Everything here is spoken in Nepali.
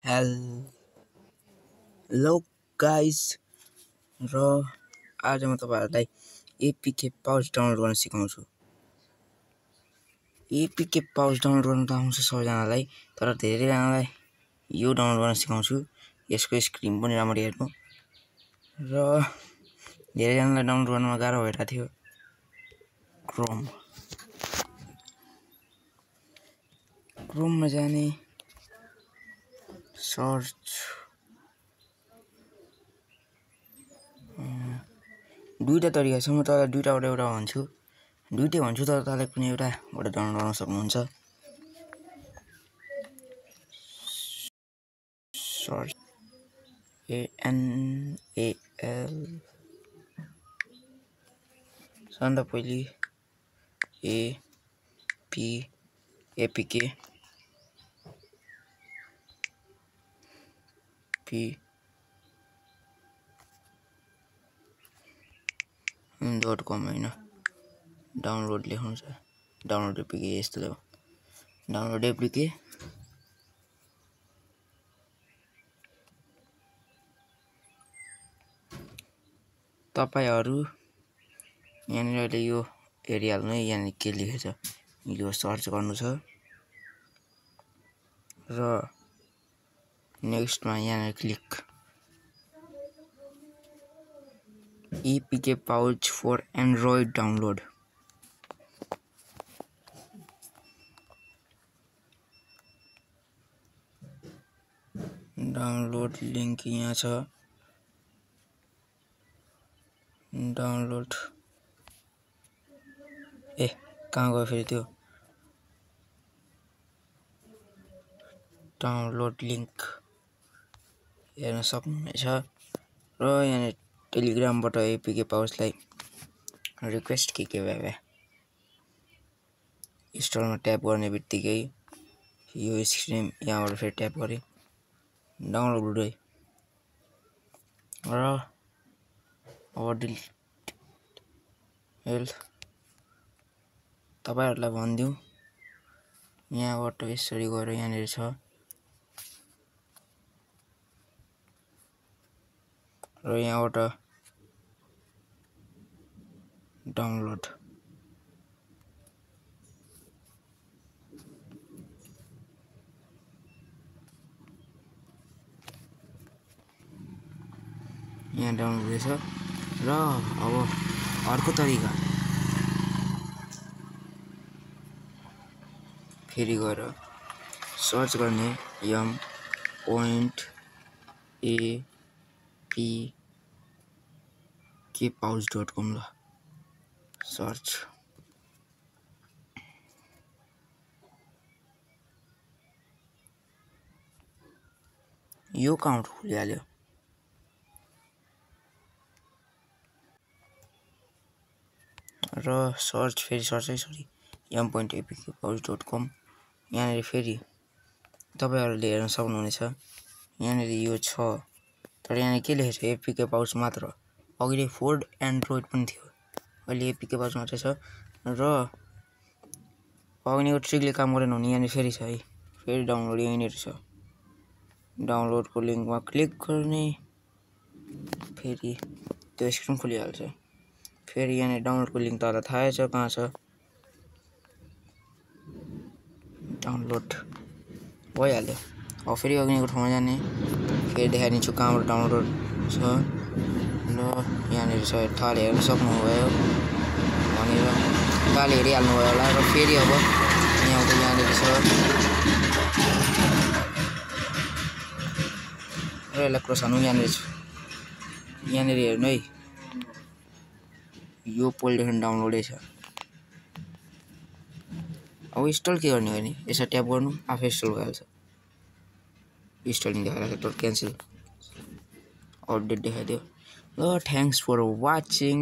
हेलो गाइस र आज म तपाईहरुलाई एपीके पाउच डाउनलोड गर्न सिकाउँछु। एपीके पाउच डाउनलोड गर्न त आउँछ सबैजनालाई, तर धेरैजनालाई यो डाउनलोड गर्न सिकाउँछु। यसको स्क्रिन पनि राम्ररी हेर्नु र धेरैजनालाई डाउनलोड गर्नमा गाह्रो भइरहेको थियो। क्रोममा जाने सर्च दुईटा तरिका छ। म तपाईलाई दुईटाबाट एउटा भन्छु, दुईटै भन्छु तर तपाईले कुनै एउटाबाट डाउनलोड गर्न सक्नुहुन्छ। सर्च ANAL सन्दा पहिले APK .com हैन, डाउनलोड लेख्नु छ। डाउनलोड एपीके यस्तो लेख्नु, डाउनलोड एपीके तपाईहरु यहाँ अहिले यो हेरिहाल्नु है, यहाँ के लेखेछ यो सर्च गर्नु छ र नेक्स्ट मा यहाँ click APK pouch for Android download. Download link यहाँ छ। डाउनलोड कहाँ गयो फेरि त्यो डाउनलोड लिंक हेर्न सक्नुहुनेछ र यहाँ टेलिग्रामबाट एपीके पाउचलाई रिक्वेस्ट के भए इन्स्टलमा ट्याप गर्ने बित्तिकै यो स्क्रिन यहाँबाट फेरि ट्याप गरे डाउनलोड हुँदै र अब डिलिट हेल्थ तपाईहरुलाई भन्दिउ यहाँबाट यसरी गएर यहाँनिर छ र यहाँबाट डाउनलोड यहाँ डाउनलोड हुँदैछ र अब अर्को तरिका फेरि गएर सर्च गर्ने apkpouch.com ल सर्च यो अकाउन्ट खुलिहाल्यो र सर्च फेरि सर्चै सरी m.apkpouch.com यहाँ फेरि तपाईहरुले हेर्न सक्नुहुनेछ। यहाँ यो छ तर यहाँ के लेखेछ एपीके पाउच मात्र। अघि फोर्ड एन्ड्रोइड पनि थियो, अहिले एपीके पाउच मात्र छ र अघिको ट्रिकले काम गरेन भने यहाँ फेरि छ है, फेरि डाउनलोड यहीँनिर छ। डाउनलोडको लिंकमा क्लिक गर्ने फेरि त्यो स्क्रिन खुलिहाल्छ। फेरि यहाँ डाउनलोडको लिंक तपाईलाई थाहै छ कहाँ छ, डाउनलोड भइहाल्यो। अब फेरि अघिको ठाउँमा जाने फेरि देखाइदिन्छु कहाँबाट डाउनलोड छ ल यहाँनिर छ। थाले हेर्न सक्नुभयो भनेर थाले हेरिहाल्नु भयो होला र फेरि अब यहाँनिर छ र यसलाई क्रस हान्नु यहाँनिर छ। यहाँनिर हेर्नु है यो पोलदेखि डाउनलोडै छ। अब इन्स्टल के गर्ने हो नि यसो ट्याप गर्नु आफै इन्स्टल भइहाल्छ। इन्स्टलिङ देखाइरहेको तर क्यान्सल अपडेट देखाइदियो। ल थ्याङ्क्स फर वाचिङ।